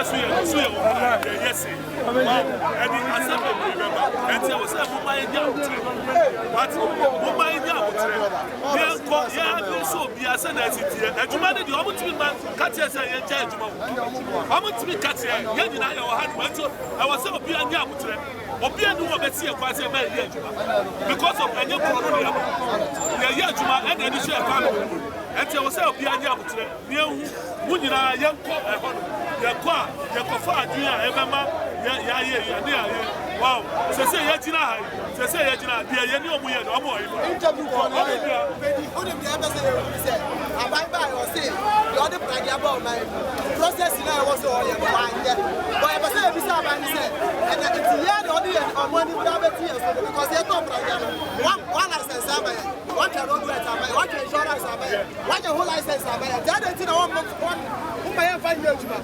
Yɛso yɛ so yɛ wɔ hɔ a yɛyɛ se wow, ɛde asɛm bebree bɛba. Ɛnti ɛwɔ sɛ moma yɛnya abotrɛ. Wate, moma yɛnya abotrɛ. Yɛnkɔ yɛadwene sɛ obiara sɛ na ɛsi teɛ. Adwuma no deɛ, ɔmotumi ma ka kyerɛ sɛ yɛngya adwuma wɔ, ɔmotumi ka kyerɛ yɛn nyinaa yɛwɔ ha nom. Ɛnti ɛwɔ sɛ obiara nya abotrɛ. Obiara ni wɔ bɛsi yɛ kwan sɛ ɛbɛyɛ yɛ adwuma because of ɛnyɛ korɔ no deɛ no yɛyɛ adwuma ɛna ɛde hyɛ ɛkwan no. Ɛnti ɛwɔ sɛ obiara nya abotrɛ ne ehu mo nyinaa. Yɛnkɔ ɛhɔ no, yɛkɔ a yɛkɔfa adwene a ɛbɛma yɛ yɛayɛ yɛ ne yɛayɛ. Wow, sɛ yɛgyina ha yi, sɛ yɛgyina deɛ yɛne ɔmo yɛ no, ɔmo wɔ yi Interview kɔ no. Ɔmo bia. Wonim deɛ ɛbɛ sɛ yɛhu sɛ aban baa yɛ, ɔse deɛ ɔde pragea ba ɔman mu process na ɛwɔ sɛ ɔyɛ no, wanyɛ bɔ. Yɛpɛ sɛ yɛbisa aban no sɛ ɛnɛ nti yɛ de ɔde yɛ ɔmo anim ba bɛti yɛ so no, because yɛtɔ pragea no, wa license ama yɛ, watwa road worth ama yɛ, watwa insurance ama yɛ, wanyɛ ho license ama yɛ. Nti adɛn nti na wɔn woma yɛmfa nyɛ adwuma?